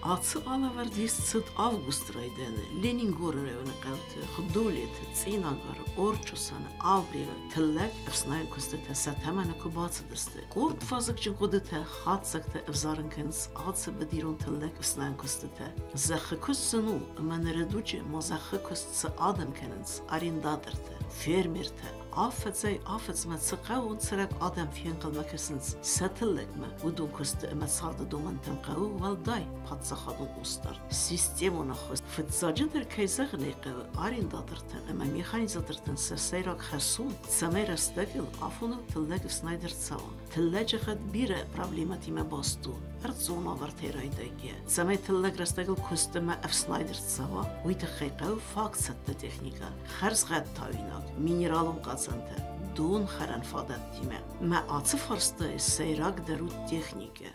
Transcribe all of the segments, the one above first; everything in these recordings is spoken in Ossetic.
Ацы алӕвӕрд ист цыд августы райдианы Ленингоры районы хъӕуты Худолеты, Цъинагары, Орчъосаны, Аврелы тыллӕг ӕфснайӕн куыстытӕ сӕ тӕмӕны куы бацыдысты. Къорд вазыгджын хъуыдытӕ, хатдзӕгтӕ ӕвзарын кӕнынц ацы быдирон тыллӕг ӕфснайӕн куыстытӕ. Зӕххы куыст сын у, ӕмӕ ныры дуджы ма зӕххы куыст цы адӕм кӕнынц, арендатортӕ, фермертӕ, афӕдзӕй-афӕдзмӕ цы хъӕууон цӕрӕг адӕм фенхъӕлмӕ кӕсынц сӕ тыллӕгмӕ, уыдон куысты ӕмӕ царды домӕнтӕм хъӕуы уӕлдай паддзахадон хъусдард, системон ӕххуыс. Фыццаджыдӕр, кӕй зӕгъын ӕй хъӕуы, арендатортӕн ӕмӕ механизатортӕн сӕ сӕйраг хӕс у, цӕмӕй рӕстӕгыл, афоныл тыллӕг ӕфснайд ӕрцӕуа. Тыллӕджы гъӕд бирӕ проблемӕтимӕ баст у, ӕрдзон уавӕртӕй райдайгӕ. Цӕмӕй тыллӕг рӕстӕгыл куыст ӕмӕ ӕфснайд ӕрцӕуа, уый тыххӕй хъӕуы фаг цӕттӕ техникӕ, хӕрзгъӕд тауинаг, минералон хъацӕнтӕ, донхӕрӕн фадӕттимӕ. Мӕ ацы фарстайы сӕйрагдӕр у техникӕ.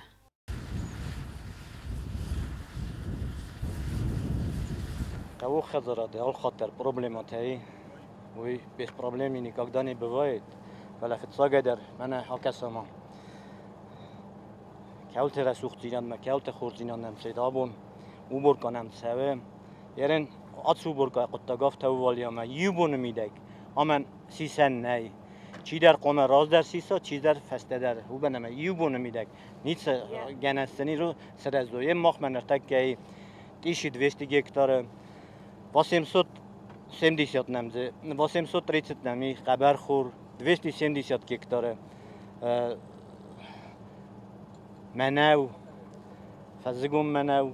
Хъӕуы хӕдзарады алхатт проблемӕтӕ уый без проблем никогда не бывает. Фӕлӕ фыццагӕйдӕр мӕнӕ акӕсӕм кӕуылты рӕсугъддзинадмӕ, кӕуылты хорздзинад нӕм цӕй абон уборка нӕм цӕуы. Ерен ацы уборкайы хъуыддаг афтӕ у ӕмӕ иу боны мидӕг амӕн сисӕн нӕй. Чидӕр хъуамӕ раздӕр сиса, чидӕр фӕстӕдӕр. Уымӕн ӕмӕ иу боны мидӕг ницы гӕнӕн сырӕзой. Махмӕ ныртӕккӕйы тъиси 200 гектары, 870 нӕм 830 нӕм и хъӕбӕрхор, 270 гектары мӕнӕу, фӕззыгон мӕнӕу.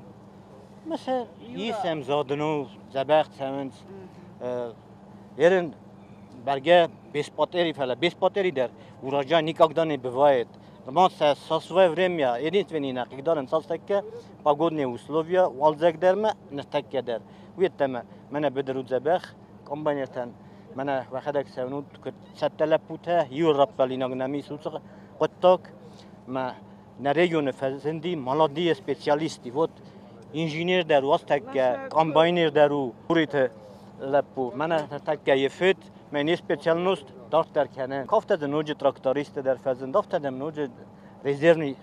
Мӕсӕ исӕм задыну, дзӕбӕх цӕуынц. Ерын бӕргӕ без потери, фӕлӕ без потери дӕр урожай никогда не бывает. Роман со свое время единственный нӕхъигдарӕн цалцӕггӕ погодные условия уалдзӕг дӕр ма ныртӕккӕ дӕр. Уедтӕмӕ мӕнӕ быдыр у дзӕбӕх, комбайнертӕн мӕнӕ уӕхӕдӕг цӕунут, куыд цӕттӕ лӕппутӕ, иу раппӕлинаг нӕм ис уыцы хъуыддаг. Мӕ нӕ регионы фӕзынди молодые специалисты. Вот инженер дӕр у астӕккӕ, комбайнер дӕр у Буриты лӕппу. Мӕнӕ ныртӕккӕ йӕ фыд, мӕ не специальность дарддӕр кӕны. Афтӕ дӕр ноджы трактористтӕ дӕр фӕзынд, афтӕ дӕр ноджы резервный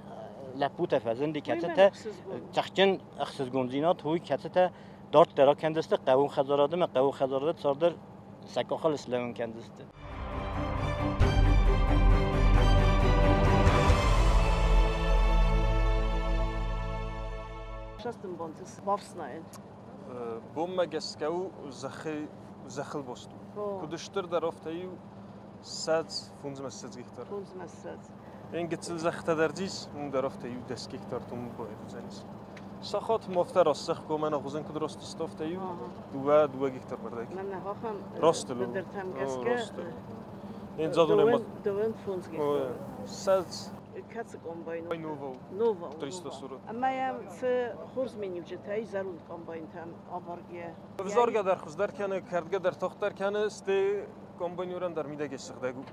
лӕппутӕ фӕзынди, кӕцытӕ цӕхджын ӕхсызгондзинад уый, кӕцытӕ дарддӕр акӕндзысты хъӕуон хӕдзарады ӕмӕ хъӕуон хӕдзарады цардӕр сӕ къухыл слӕууын кӕндзысты. Шастынбонты бафснайын. Бонмӕ гӕсгӕ у зӕххы зӕххыл баст у. Куыд стырдӕр, афтӕ-иу 25 гектар. 25. Ен гыццыл зӕххытӕ дӕр дзис, уым дӕр афтӕ иу 10 гектар тум байуыдзӕнис. Сахат ма афтӕ раст комӕн ӕгъуызӕн куыд раст сты, афтӕ иу дыууӕ гектар бӕрдӕг. Мӕнӕ ахӕм Растыл у. быдыртӕм гӕсгӕ Растыл. Ен задунӕ дыууын фондз гектары. 20 Кӕцы комбайн? Нова. Нова. 340. Ӕмӕ йӕм цы хорз миниуджытӕ и зӕронд комбайнтӕм абаргӕ? Ӕвзаргӕ дӕр хуыздӕр кӕны, кӕрдгӕ дӕр тагъддӕр кӕны, стӕй комбайнерӕн дӕр мидӕгӕй сыгъдӕг у.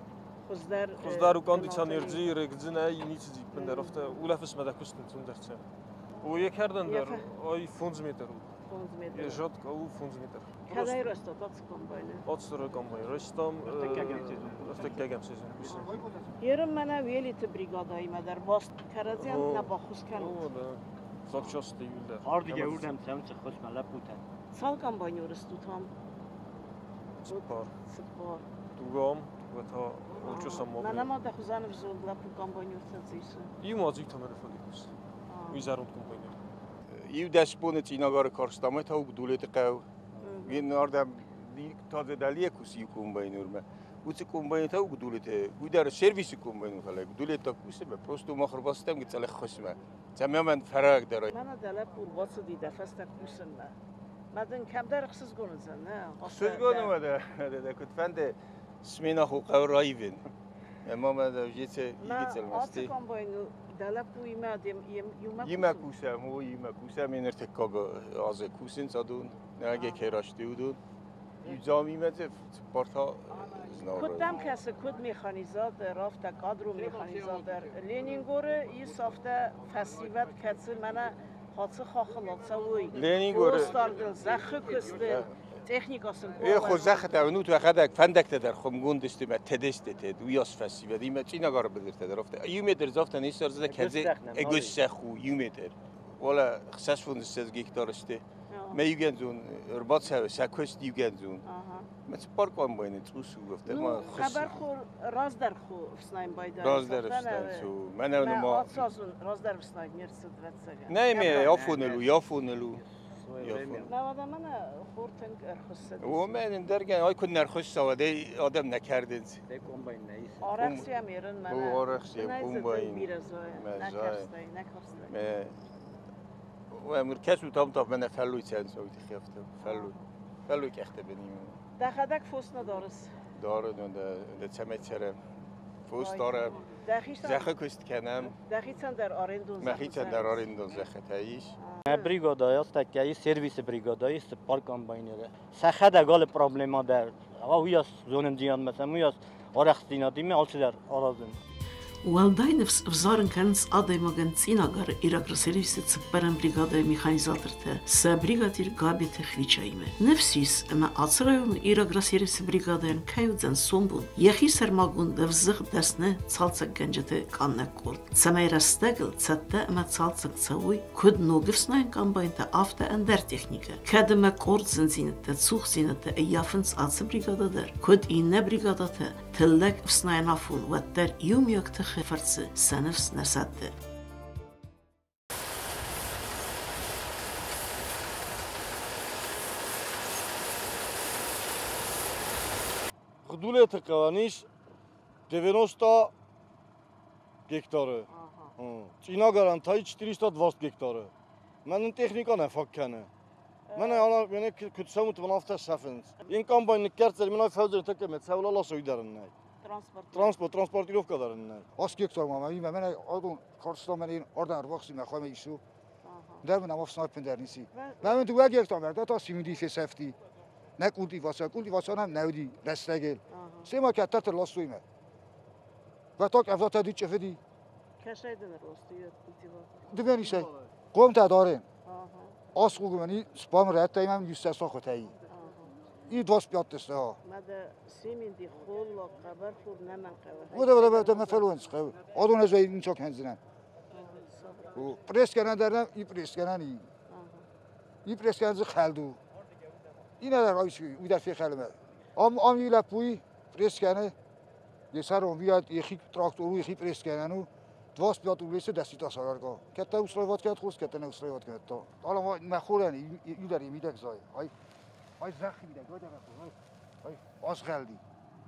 Хуыздӕр Хуыздӕр у кондиционер регдзы нӕй, ницы дзы ӕппындӕр, афтӕ улӕфыс мӕ дӕ куыст ӕнцондӕр цӕуы. О, йӕ кӕрдӕн дӕр ай 5 метр у. 5 метр. Йӕ жатка у 5 метр. Кӕдӕй растат ацы комбайны? Ацы комбайн растам ӕртыккӕгӕм сезон кусӕм. Ерын мӕнӕ Велиты бригадаимӕ дӕр баст кӕрӕдзийӕн нӕ баххуыс кӕнут. О, да. Запчасты иуылдӕр. Ардыгӕй уырдӕм цӕуынц ӕххуысмӕ лӕппутӕ. Цал комбайнеры стут ам? 4. 4. Дыууӕ ам, дыууӕ та Орчъосам ма. Мӕнӕ ма дӕ хуызӕн ӕвзонг лӕппу комбайнертӕ дзы исы. Иу ма дзы иу фӕллой кусы. Уый зӕронд комбайнер. Иу 10 боны Цъинагары карстамӕ та Гудулеты хъӕу. Ардӕм тазе дӕлийӕ кусы иу комбайнермӕ. Уыцы комбайнер та Гудулеты, уый дӕр сервисы комбайнер, фӕлӕ Гудулет та кусы, просто мах ӕрбацыдтам гыццыл ӕххуысмӕ. Цӕмӕй мӕн фӕрагдӕр. Мӕнӕ дӕ лӕппу ӕрбацыди дӕ фӕстӕ кусынмӕ. Мӕ дын кӕмдӕр ӕхсызгон уыдзӕн, нӕ? Ӕхсызгон у, дӕ куыд фӕнды, смена ху хъӕуы раивын. Ӕмӕ мӕ жеце игицел Ацы комбайныл дӕ лӕппуимӕ иумӕ Имӕ кусӕм, о, имӕ кусӕм, ныртӕккаг азы кусынц адон, нӕге керасты уыдон. Иу имӕ цыппар та знауыр. Куыд дӕм кӕсы, куыд механизатор, афтӕ кадрон механизатор Ленингоры ис афтӕ фӕсивӕд, кӕцы мӕнӕ хацы хахыл ацӕуой. Ленингоры Фосдардыл, зӕххы куысты, техника сын Эхо зӕххытӕ уынут уӕхӕдӕг фӕндӕгтӕ дӕр хуымгонд сты мӕ тедесты тед, уыйас фӕсивӕд, имӕ Цъинагары быдыртӕ дӕр афтӕ. Иу метр дзы афтӕ не ссардзынӕ, кӕдзе ӕгуыссӕх у иу метр. Уӕлӕ 26 гектар сты. Мӕ иугӕндзон ӕрбацӕуы, сӕ куыст иугӕндзон. Мӕ цыппар комбайны цъус у, афтӕ ма Хъӕбӕрхор раздӕр хо ӕфснайын байдайы. Раздӕр ӕфснайын цу. Мӕнӕ ма Ацазон раздӕр ӕфснайд не рцыд, ӕвӕццӕгӕн. Нӕй, ме афоныл у, афоныл у. Мӕ уӕдӕ мӕнӕ хор тынг ӕрхуыссыд. Уомӕн ӕндӕргӕн ай куыд не рхуысса, уӕд ӕй адӕм нӕ кӕрдынц. Арӕхсийӕм ерын мӕнӕ. Арӕхсийӕм комбайн. Бирӕ зайы. Нӕ карстай, нӕ карстай. Мӕ Уӕ, кӕсут ам та мӕнӕ фӕллой цӕуынц уый тыххӕй афтӕ. Фӕллой. Фӕллой къӕхтӕ бынимӕ. Дӕхӕдӕг фос нӕ дарыс? Дарын, дӕ цӕмӕй цӕрӕм. Фос дарӕм. Зӕххы куыст кӕнӕм. Дӕхицӕн дӕр арендон Мӕхицӕн дӕр арендон зӕххытӕ ис. Мӕ бригадайы астӕккӕйы сервисы бригадайы цыппар комбайнеры. Сӕхӕдӕг алы проблема дӕр, уыйас зонындзинадмӕ сӕм, уыйас арӕхстдзинадимӕ алцыдӕр аразын. Уӕлдай ныфс ӕвзарын кӕнынц адӕймагӕн Цъинагары Ирагросервисы цыппӕрӕм бригадӕйы механизатортӕ сӕ бригадир Габеты Хвичаимӕ. Ныфс ис, ӕмӕ ацы районы Ирагросервисы бригадӕйӕн кӕй уыдзӕн сомбон йӕхи сӕрмагонд ӕвзыгъд дӕсны цалцӕггӕнджыты къаннӕг къорд, цӕмӕй рӕстӕгыл цӕттӕ ӕмӕ цалцӕг цӕуой куыд ног ӕфснайӕн комбайнтӕ, афтӕ ӕндӕр техникӕ. Кӕд ӕмӕ къорд зындзинӕдтӕ, цухдзинӕдтӕ ӕййафынц ацы бригадӕ дӕр, куыд иннӕ бригадӕтӕ, тыллӕг ӕфснайӕн афон, уӕддӕр иумиаг тыхы фӕрцы сӕ ныфс нӕ сӕтты. Гъдулеты хъӕуӕн ис 90 гектары. Цъинагарӕн та 420 гектары. Мӕнӕн техника нӕ фаг кӕны. Мӕнӕ ана мӕнӕ куыд цӕут, мӕн афтӕ сӕфынц. Ин комбайн ныккӕрддзӕн, мӕнӕ фӕудзӕн тӕккӕ мӕ цӕуыл ласой дӕр ын нӕй. Транспорт, транспортировка дӕр ын нӕй. 8 гектар ма мӕ мӕнӕ адон карста мӕнӕ ардӕм ӕрбахси мӕ хаймӕ ису. Дӕр мын ӕфснайд дӕр ницы. Мӕ 2 гектар мӕ та симди фесӕфти. Нӕ культивация, культивация нӕм нӕ уыди рӕстӕгыл. Сема кӕддӕрты ластой мӕ. Ватак ӕвзатӕ ди чъыфыди. Кӕсай дын росты культиватор. Дывӕнисӕй. Хъомтӕ дарен. Асхъугмӕни спам рӕттӕй мӕм юссӕ сахотӕй. И 25 тысяча. Мада семинди холлаг, хъӕбӕрхор нӕмӕн хъӕуы. Ода ода ода мӕ фӕлуынц хъӕуы. Адон ӕз ӕй ничо кӕндзынӕн. Пресс кӕнӕн дӕр нӕм и пресс кӕнӕн и. И пресс кӕнӕн дзы хӕлд у. Инӕ дӕр уый дӕр фехӕлы. Ам и лӕппуйы пресс кӕны. Есарон виат ехи трактор у, ехи пресс кӕнӕн у. 25 рублей десята сарарга. Кӕддӕр устраивать кӕнӕт хорз, кӕддӕр нӕ устраивать кӕнӕт та. Ала мӕ хорӕн идӕр мидӕг зай. Ай ай зӕххы мидӕг, ай дӕр ай азгъӕлди.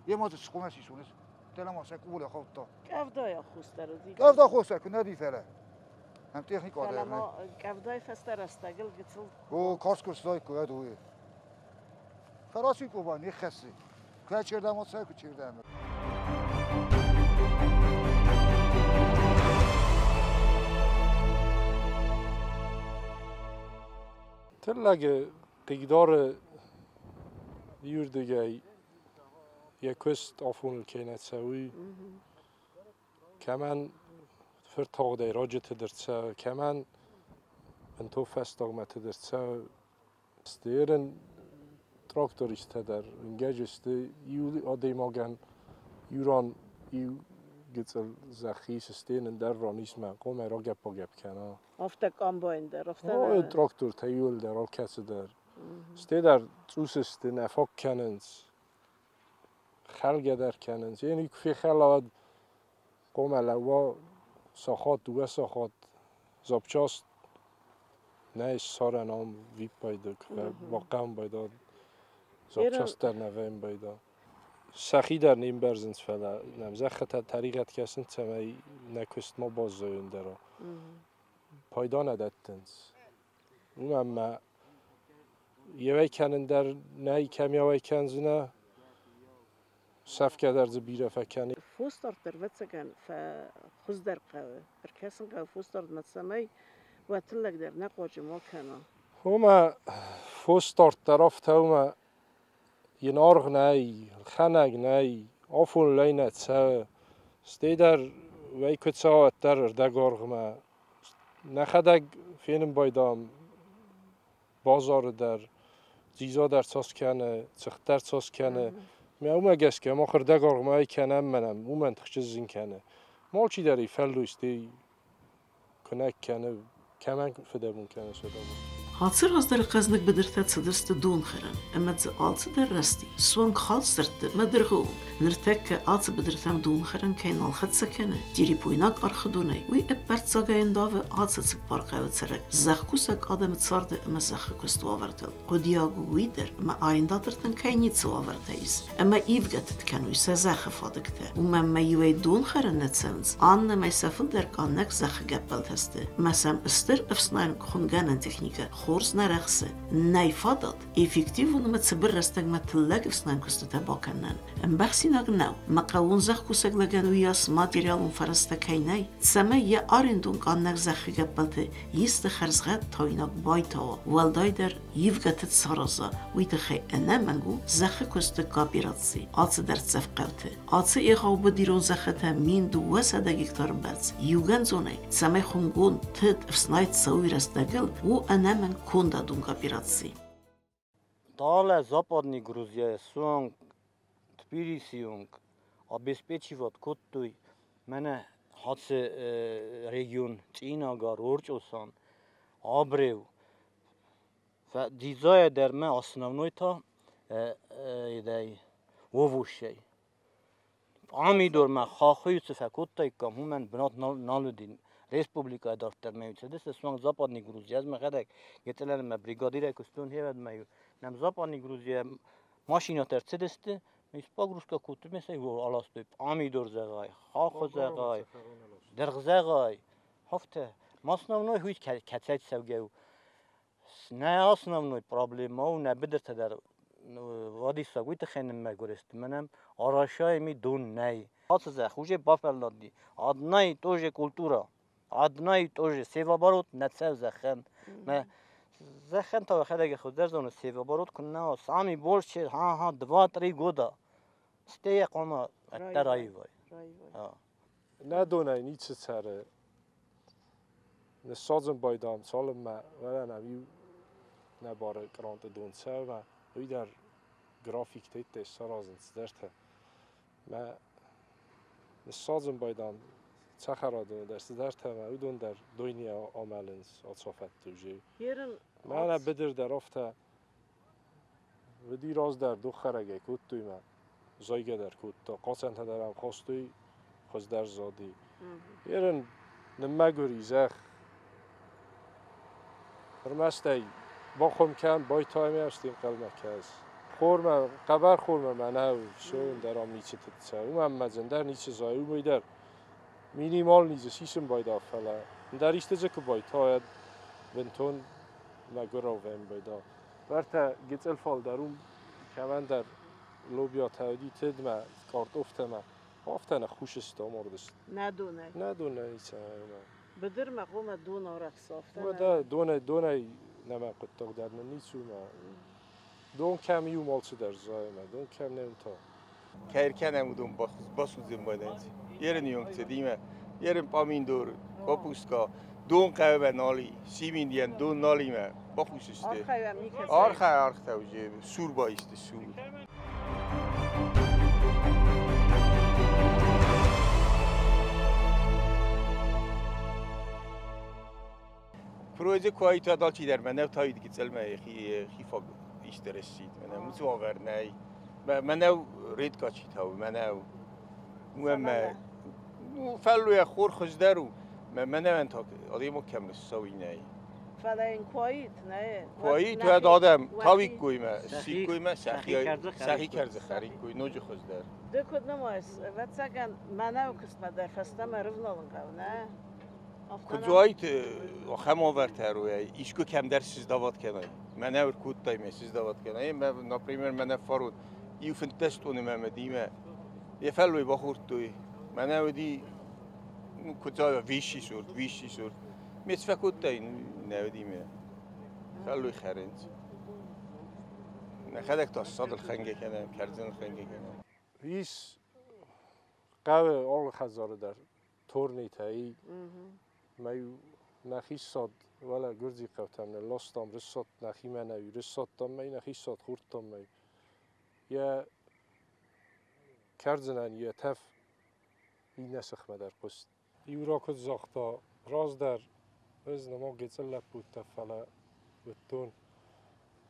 Ема дзы схъомӕс исоныс. Телама сӕ къулы хаудта. Къӕвдайы аххос дӕр уыди. Къӕвда аххос куы нӕ ди, фӕлӕ. Ӕм техника дӕр нӕ. Къӕвдайы фӕстӕ рӕстӕгыл гыццыл. О, карз куы сзай, куы ӕд уый. Фӕрасы къоба не ххӕссы. Куы чердӕм ацӕуы, куы чердӕм. Тыллӕджы хъыгдары иуырдыгӕй йӕ куыст афоныл кӕй нӕ цӕуы, кӕмӕн фыртагъдӕй раджыты дӕр цӕуы, кӕмӕн бынтон фӕстагмӕты дӕр цӕуы. Сты трактористтӕ дӕр уынгӕджы сты, иу адӕймагӕн иу ран иу гыццыл зӕхх ис, сты ӕндӕр ран ис мӕ хъуамӕ рагӕпп-багӕпп кӕна. Афтӕ комбайн дӕр, афтӕ. О, трактортӕ иууылдӕр, алкӕцы дӕр. Сте дӕр цъус сты, нӕ фаг кӕнынц, хӕлгӕ дӕр кӕнынц. Йе куы фехӕла, уӕд хъуамӕ лӕууа сахат, 2 сахат, запчасть нӕ ссарӕн ам виппайды, куы бахъӕуын байда, запчасть дӕр нӕ вӕййын байда. Сӕхи дӕр не мбӕрзынц, фӕлӕ нӕм зӕххытӕ тӕригъӕд кӕсынц, цӕмӕй нӕ куыст ма баззайон дӕр. Пайда нӕ дӕттынц. Уымӕн мӕ йӕ кӕнын дӕр нӕй, кӕм йӕ кӕндзынӕ, сӕфгӕ дӕр дзы бирӕ фӕкӕны. Фосдард дӕр, ӕвӕццӕгӕн, фӕхуыздӕр хъӕуы. Ӕркӕсын хъӕуы фосдардмӕ, цӕмӕй уӕ тыллӕг дӕр нӕ хъуаджы ма кӕна. Уымӕ фосдард дӕр афтӕ уымӕ йын аргъ нӕй, ӕлхӕнӕг нӕй, афоныл ӕй нӕ цӕуы. Стӕй дӕр уӕй куы цӕуа, уӕддӕр ӕрдӕгаргъмӕ. Нӕхӕдӕг фенын байдам базары дӕр, дзидза дӕр цас кӕны, цыхт дӕр цас кӕны. Мӕ уымӕ гӕсгӕ мах ӕрдӕгаргъмӕ ӕй кӕнӕм мӕнӕн, уымӕн тыхджын зын кӕны. Алчидӕр ӕй фӕллой, стӕй куынӕг кӕны. Кӕмӕн фыдӕбон кӕны сӕдӕбон. Ацы раздӕры хъӕзныг быдыртӕ цыдысты донхӕрӕн, ӕмӕ дзы алцыдӕр рӕзти, суанг халсӕртты мӕ дыргъы онг. Ныртӕккӕ ацы быдыртӕм донхӕрӕн кӕй нал хӕццӕ кӕны, Терепойнаг ӕрхыдонӕй, уый ӕппӕрццагӕй ӕндавы ацы цыппар хъӕуы цӕрӕг зӕхкусӕг адӕмы царды ӕмӕ зӕххы куысты уавӕртыл. Хъуыдиаг у уый дӕр, ӕмӕ арендатортӕн кӕй ницы уавӕртӕ ис, ӕмӕ ивгӕ тыд кӕной сӕ зӕххы фадыгтӕ. Уымӕн ӕмӕ иуӕй донхӕрӕн нӕ цӕуынц, аннӕмӕй сӕ фылдӕр къаннӕг зӕххы гӕппӕлтӕ сты, ӕмӕ сӕм стыр ӕфснайӕн хуымгӕнӕн техникӕ хорз нӕ рӕхсы. Нӕй фадат эффективон ӕмӕ цыбыр рӕстӕгмӕ тыллӕг ӕфснайӕн куыстытӕ бакӕнынӕн. Ӕмбӕхсинаг нӕу, мӕ хъӕууон зӕхкусӕг лӕгӕн уыйас материалон фӕрӕзтӕ кӕй нӕй, цӕмӕй йӕ арендон къаннӕг зӕххы гӕппӕлты исты хӕрзгъӕд тауинаг байтауа, уӕлдайдӕр ивгӕ тыд сараза, уый тыххӕй ӕнӕмӕнг у зӕххы куысты коопераци ацы дӕрддзӕф хъӕуты. Ацы егъау быдирон зӕххытӕ 1200 гектары бӕрц иугӕндзонӕй, цӕмӕй хуымгонд, тыд, ӕфснайд цӕуой рӕстӕгыл, у ӕнӕмӕнг кондадон коопераци. Далӕ Западный Грузияйӕ суанг Тбилисы онг обеспечивать кодтой мӕнӕ ацы регион Цъинагар, Орчъосан, Абреу. Дзидзайӕ дӕр мӕ основной та едӕй овощӕй. Пъамидор мӕ хахуйы цы фӕкодтаиккам, уымӕн бынат нал уыди. Республикӕйы дарддӕр мӕ цыдысты суанг Западный Грузия. Ӕз мӕхӕдӕг гецелӕн мӕ бригадирӕй куыстон хевӕд мӕ нӕм Западный Грузия машинӕтӕ ӕрцыдысты, мы погрузка кодтой, ме сӕ аластой. Пъамидор зӕгъай, хахуы зӕгъай, дыргъ зӕгъай. Афтӕ. Основной хуый кӕцӕй цӕугӕ у. Нӕ основной проблема у нӕ быдыртӕ дӕр вадиссаг уый тыххӕй ныммӕгуыр сты. Мӕнӕн арашайы ми дон нӕй. Ацы зӕхх уже бафӕллади. Одна и то же культура. Одна и то же. Севооборот нӕ цӕу зӕххӕн. Мӕ зӕххӕн та йӕхӕдӕг хуыздӕр зоны севооборот куы нӕ уа. Самый больше, ха-ха, 2-3 года. Стӕй йӕ хъуамӕ ӕддӕр аивай. Нӕ донӕй ницы цӕры. Ныссадзын байдам, цалынмӕ вӕрӕнӕм иу нӕ бары къранты дон цӕуы, уый дӕр графиктӕ саразын цыдӕртӕ. Мӕ ныссадзын байдам цӕхӕрадоны дӕр цыдӕртӕ мӕ уыдон дӕр дойныйӕ амӕлынц ацафӕтты уже. Мӕнӕ быдыр дӕр афтӕ уыди раздӕр доххӕрӕгӕй кодтой мӕ зайгӕ дӕр кодта, хъацӕнтӕ дӕр ӕм хастой, хуыздӕр зади. Ерын ныммӕгуыр и зӕхх. Ӕрмӕст ӕй бахуым кӕн, байтайӕм ӕсты ӕнхъӕлмӕ кӕс. Хормӕ, хъӕбӕр хормӕ мӕнӕу, всё, ӕндӕр ам ницы тыд цӕуы. Уымӕн ӕмӕ дзы ӕндӕр ницы зайы, уымӕй дӕр минималный дзы сисын байда, фӕлӕ ӕндӕр исты дзы куы байтайӕд, бынтон мӕгуырау вӕййын байда. Уӕртӕ гыццыл фалдӕр уым кӕмӕндӕр лобиатӕ уыди тыдмӕ, картофтӕ мӕ афтӕ ныххус сты, амардысты. Нӕ донӕй? Нӕ донӕй ницӕмӕй. Быдырмӕ хъуамӕ дон арӕх сафта. Уӕдӕ донӕй, донӕй нӕмӕ хъуыддаг дӕр нын ницы у мӕ. Дон кӕм иу алцыдӕр зайы мӕ, дон кӕм не та. Кӕркӕнӕм уыдон басудзын байдайынц. Ерын йонгцедимӕ, ерын пъаминдор, капуска, дон хъӕуы нал и, симиндийӕн дон нал и мӕ бахус сты. Архай, архай уже сур баисты, сур. Проезе куайта далчидӕр мӕнӕ таид гицелмӕ хифаг истерессит. Мӕнӕ уыцы уавӕр нӕй. Мӕнӕу редка чи тауы, мӕнӕу. Уӕмӕ ну фӕллойӕ хор хуыздӕр у. Мӕнӕуӕн та адӕймаг кӕм ныссӕуи нӕй. Фӕлӕ йын куаит, нӕ? Куаит, уӕд адӕм тауиккой мӕ, ссиккой мӕ, сӕхи кӕрдзы хӕриккой, ноджы хуыздӕр. Ды куыд нымайыс, ӕвӕццӕгӕн, мӕнӕуы куыстмӕ дӕр фӕстӕмӕ рывналын хъӕуы, нӕ? Куыд уайт, ахӕм уавӕртӕ ӕруайай, искуы кӕмдӕр сыздават кӕнай. Мӕнӕ ӕркодтай мӕ сыздават кӕнай. Мӕ, например, мӕнӕ фарон иу 15 тонны мӕ мадимӕ йӕ фӕллой бахордтой. Мӕнӕ уыди, ну, куыд зӕгъа, висси сорт, висси сорт. Ме цы фӕкодтай, нӕ уыди мӕ. Фӕллой хӕрынц. Нӕхӕдӕг та ссадыл хӕнгӕ кӕнӕм, кӕрдзыныл хӕнгӕ кӕнӕм. Ис хъӕуы алы хӕдзары дӕр торнитӕ и. Мӕ нӕхи ссад уӕлӕ гуырдзы хъӕутӕм нылластам, рыссад нӕхимӕ нӕ рыссадтам мӕ нӕхи ссад хордтам мӕ. Йӕ кӕрдзынӕн йӕ тӕф иннӕ сыхмӕ дӕр хъуыст. Иу ракуыд загъта, раздӕр Ӕз нырма гыццыл лӕппу уыдтӕн, фӕлӕ уыдтон,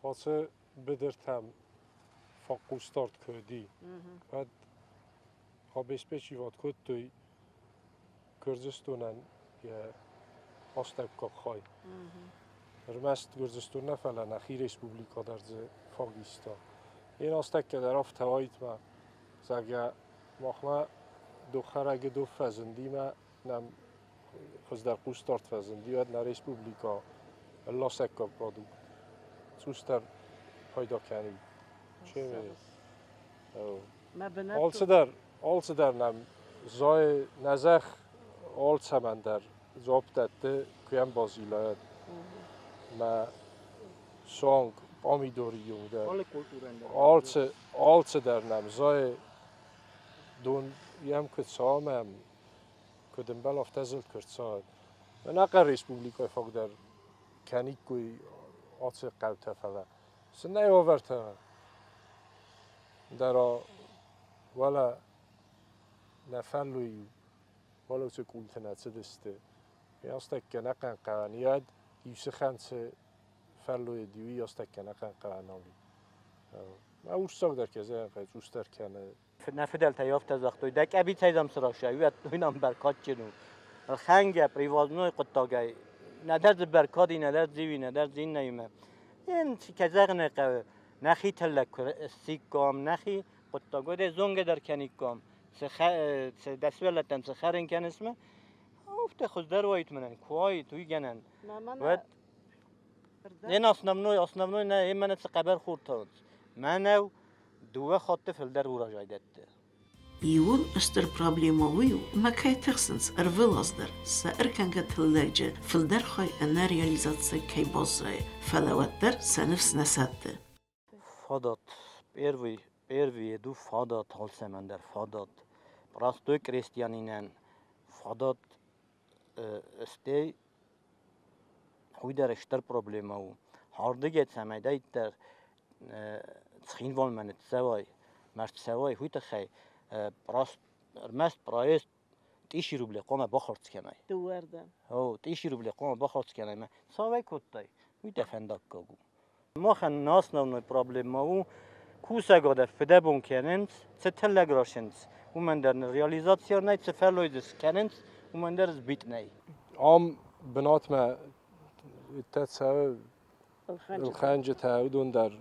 ацы быдыртӕм фӕхъусдард куы уыди, уӕд обеспечивать кодтой Гуырдзыстонӕн йӕ астӕуккаг хай. Ӕрмӕст Гуырдзыстон нӕ, фӕлӕ нӕхи республикӕ дӕр дзы фаг иста. Йе астӕккӕ дӕр афтӕ уаид мӕ, зӕгъгӕ, махмӕ доххӕрӕгы дох фӕзынди мӕ нӕм хуыздӕр хъусдард фӕзынди, уӕд нӕ республикӕ ласӕггаг продукт цъусдӕр пайда кӕнид. Алцыдӕр, алцыдӕр нӕм зайы нӕ зӕхх алцӕмӕн дӕр дзуапп дӕтты, куы йӕм базилӕд. Мӕ суанг пъамидоры иу дӕр. Алцы, алцыдӕр нӕм зайы, дон йӕм куы цамӕм, куыд ӕмбӕл, афтӕ зылд куы рцӕуӕд. Ӕнӕхъӕн республикӕйы фаг дӕр кӕниккой ацы хъӕутӕ, фӕлӕ сын нӕй уавӕртӕ дӕр уӕлӕ нӕ фӕллой уӕлӕ уыцы къулты нӕ цыдысты. Астӕккӕ ӕнӕхъӕн хъӕуӕн йӕд иу сыхӕн цы фӕллой уыди, уый астӕккӕ ӕнӕхъӕн хъӕуӕн нал и. Мӕ урсцагдӕр кӕ цъусдӕр кӕны. Нӕ фыдӕлтӕ афтӕ загътой, дӕ къӕбицӕй дам цы расай, уӕд уый нам бӕркадджын у. Ӕлхӕнгӕ привозной хъуыддагӕй нӕдӕр дзы бӕркад и, нӕдӕр дзиуи, нӕдӕр дзы иннӕимӕ. Ен кӕй зӕгъын ӕй хъӕуы, нӕхи тыллӕг куы ссиккам, нӕхи хъуыддаг, уӕд ӕй зонгӕ дӕр кӕниккам, цы дӕ сывӕллӕттӕн цы хӕрын кӕныс мӕ, афтӕ хуыздӕр уаид мӕнӕн, куы уаид уый гӕнӕн. Уӕд Ен основной, основной нӕ, мӕнӕ цы хъӕбӕр хуртӕ мӕнӕу дыууӕ хатты фылдӕр урожай дӕтты. Иууыл стыр проблемӕ уый у, ӕмӕ кӕй тыхсынц ӕрвылаз дӕр сӕ ӕркӕнгӕ тыллӕджы фылдӕр хай ӕнӕ реализаци кӕй баззайы, фӕлӕ уӕддӕр сӕ ныфс нӕ сӕтты. Фадат, первый, первый еду фадат алцӕмӕн дӕр фадат. Простой крестьянинӕн фадат стӕй уый дӕр стыр проблемӕ у. Ардыгӕй цӕмӕйдӕриддӕр Цхинвалмӕ ныццӕуай, ма рцӕуай, уый тыххӕй ӕрмӕст проезд тъиси рубле хъуамӕ бахардз кӕнай. Дыууӕрдӕм. О, тъиси рубле хъуамӕ бахардз кӕнай мӕ цавӕй кодтай, уый дӕ фӕндаггаг у. Махӕн нӕ основной проблема у, кусӕг адӕм фыдӕбон кӕнынц, цы тыллӕг расынц, уымӕн дӕр реализаци нӕй, цы фӕллой дзы скӕнынц, уымӕн дӕр сбит нӕй. Ам бынатмӕ цӕуы ӕлхӕнджытӕ, уыдон дӕр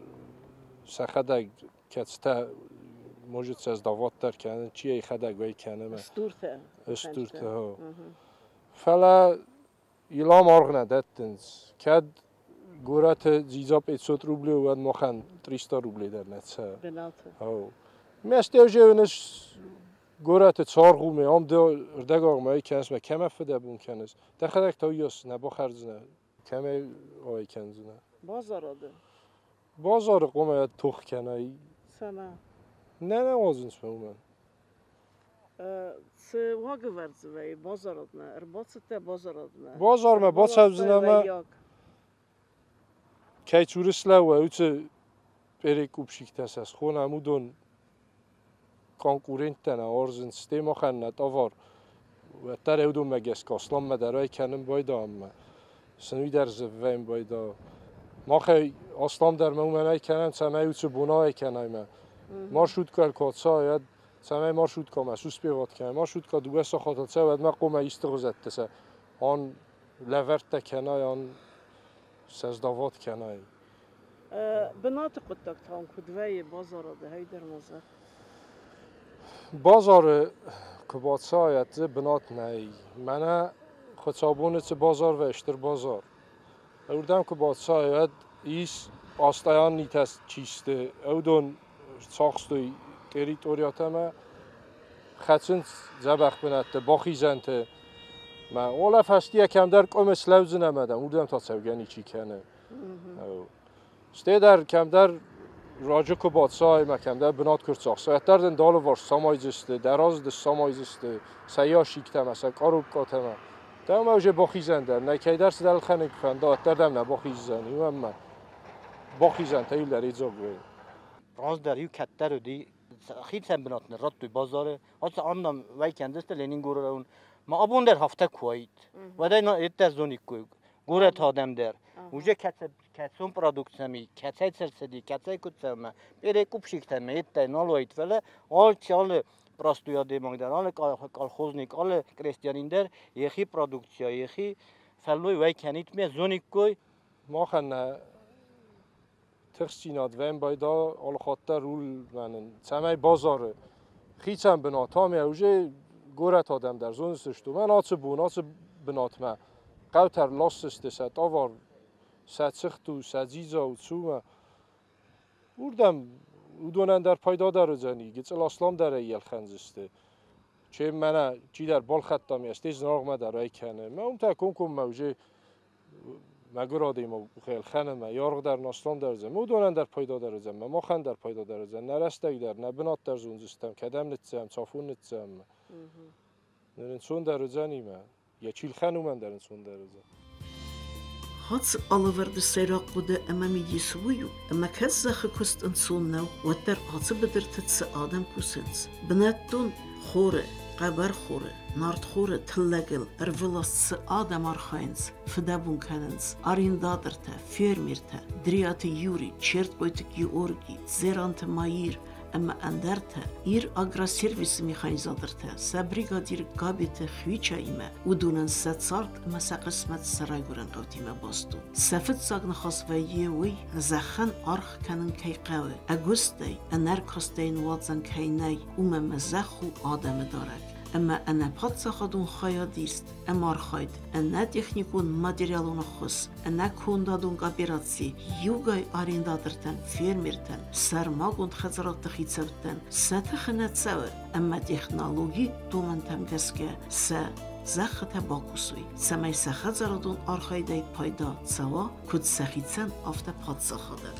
сӕхӕдӕг кӕцытӕ может сӕ сдават дӕр кӕнын, чи йӕхӕдӕг уӕй кӕны. Стуртӕ. Стуртӕ. Фӕлӕ илам аргъ нӕ дӕттынц. Кӕд горӕты дзидза 500 рублей, уӕд махӕн 300 рублей дӕр нӕ цӕуы. Мӕстӕ уже горӕты царгъ у, ам ды ӕрдӕгармӕ кӕныс, мӕ кӕмӕ фыдӕбон кӕныс. Дӕхӕдӕг та уыйас нӕ бахӕрдзынӕ, кӕмӕй уӕй кӕндзынӕ. Базарады? Базары хъуамӕ тох кӕнай. Цӕмӕ? Нӕ нӕ уадзынц мӕ уымӕн. Цы уагӕвӕрд дзы вӕййы базарадмӕ? Ӕрбацыдтӕ базарадмӕ? Базармӕ бацӕудзынӕ мӕ кӕй цуры слӕууа, уыцы перекупщиктӕ сӕ схонӕм, уыдон конкуренттӕ нӕ уарзынц, стӕй махӕн нӕ товар уӕддӕр уыдонмӕ гӕсгӕ асламмӕ дӕр уӕй кӕнын байдайӕм ӕмӕ сын уый дӕр зыввӕйын байдайа. Махӕй асламдӕр мӕ уымӕн ӕй кӕнӕм, цӕмӕй уыцы бонӕй кӕнай мӕ. Маршрутка ӕркодта, цӕмӕй маршруткамӕ суспеват кӕнай. Маршрутка дыууӕ сахатыл цӕуы, уӕдмӕ хъуамӕ исты хуызӕтты сӕ ан лӕвӕрттӕ кӕнай, ан сӕ сдават кӕнай. Бынаты хъуыддаг та уын куыд вӕййы базарады, хӕйдӕр ма зӕгъ. Базары куы бацӕуай, дзы бынат нӕй. Мӕнӕ хуыцаубоны цы базар вӕййы, стыр базар. Уырдӕм куы бацӕуай, уӕд ис постоянныйтӕ чи сты, уыдон цахстой территориятӕ ӕмӕ хӕцынц дзӕбӕх бынӕтты, бахизӕнты. Мӕ уӕлӕ фӕстийӕ кӕмдӕр къуымы слӕудзынӕ ӕмӕ дӕм уырдӕм та цӕугӕ ничи кӕны. Стӕй дӕр кӕмдӕр раджы куы бацӕуай ӕмӕ кӕмдӕр бынат куы рцахсай, уӕддӕр дын дӕ алыварс самайдзысты, дӕ разы дын самайдзысты сӕ ящиктӕ ӕмӕ сӕ къарубкъатӕ ӕмӕ дӕумӕ уже бахизӕн дӕр нӕй, кӕйдӕр цыдӕр ӕлхӕнын куы фӕнда, уӕддӕр дӕм нӕ бахиздзӕн, иу ӕмӕ бахизӕнтӕ иуылдӕр идзаг вӕййы. Раздӕр иу кӕддӕр уыди хицӕн бынат нын радтой базары. Ацы аннӕм уӕй кӕндзысты Ленингоры район. Ма абон дӕр афтӕ куы уаид, уӕд ӕй йеддӕр зониккой. Горӕты адӕм дӕр. Уже кӕцон продукциями, кӕцӕй цӕрцӕди, кӕцӕй куыд цӕуы, перекупщиктӕ мӕ йедтӕй нал уаид, фӕлӕ алчи алы простой адӕймаг дӕр, алы колхозник, алы крестьянин дӕр йӕхи продукция, йӕхи фӕллой уӕй кӕнид ме зониккой. Махӕн нӕ тыхстдзинад вӕм байда алыхатт дӕр рул мӕнӕн, цӕмӕй базары хицӕн бынат ам уже горӕт адӕм дӕр зондзысты, мӕн ацы бон, ацы бынатмӕ хъӕутӕ ӕрласдзысты сӕ товар, сӕ цыхт у, сӕ дзидза у, цумӕ. Уырдӕм уыдонӕн дӕр пайдадӕр уыдзӕни, гыццыл асламдӕрӕй ӕлхӕндзысты. Чем мӕнӕ чидӕр балхӕдта ме, стӕй зынаргъмӕ дӕр ӕй кӕны. Мӕ уым та комкоммӕ уже мӕгуыр адӕймаг ӕлхӕны мӕ, йаргъ дӕр асламдӕр уыдзӕн. Уыдонӕн дӕр пайдадӕр уыдзӕн, мӕ махӕн дӕр пайдадӕр уыдзӕн. Нӕ рӕстӕг дӕр, нӕ бынат дӕр зондзыстӕм, кӕдӕм ныццӕм, цафон ныццӕм. Ныр ӕнцондӕр уыдзӕни мӕ. Йӕ чи лхӕны, уымӕн дӕр ӕнцондӕр уыдзӕн. Ацы алӕвӕрды сӕйраг хъуыды ӕмӕ мидис уый у, ӕмӕ кӕд зӕххы куыст ӕнцон нӕу, уӕддӕр ацы быдырты цы адӕм кусынц, бынӕттон хоры, хъӕбӕрхоры, нартхоры тыллӕгыл ӕрвылаз цы адӕм архайынц, фыдӕбон кӕнынц, арендатортӕ, фермертӕ, Дриаты Юри, Черткъойты Георги, Дзеранты Маир ӕмӕ ӕндӕртӕ, Ир Агросервисы механизатортӕ сӕ бригадир Габеты Хвичаимӕ, уыдонӕн сӕ цард ӕмӕ сӕ хъысмӕт сӕ райгуырӕн хъӕутимӕ баст у. Сӕ фыццаг ныхас вӕййы уый, зӕххӕн аргъ кӕнын кӕй хъӕуы, ӕгуыстӕй, ӕнӕркастӕй ныуадзӕн кӕй нӕй, уымӕ ӕмӕ зӕхх у адӕмы дарӕг. Ӕмӕ ӕнӕпаддзахадон хайадист, ӕмархайд, ӕнӕтехникон материалон ӕххуыс, ӕнӕкондадон коопераци иугай арендатортӕн, фермертӕн, сӕрмагонд хӕдзарадты хицӕуттӕн сӕ тыхы нӕ цӕуы ӕмӕ технологи домӕнтӕм гӕсгӕ сӕ зӕххытӕ бакусой, цӕмӕй сӕ хӕдзарадон архайдӕй пайда цӕуа куыд сӕхицӕн, афтӕ паддзахадӕн.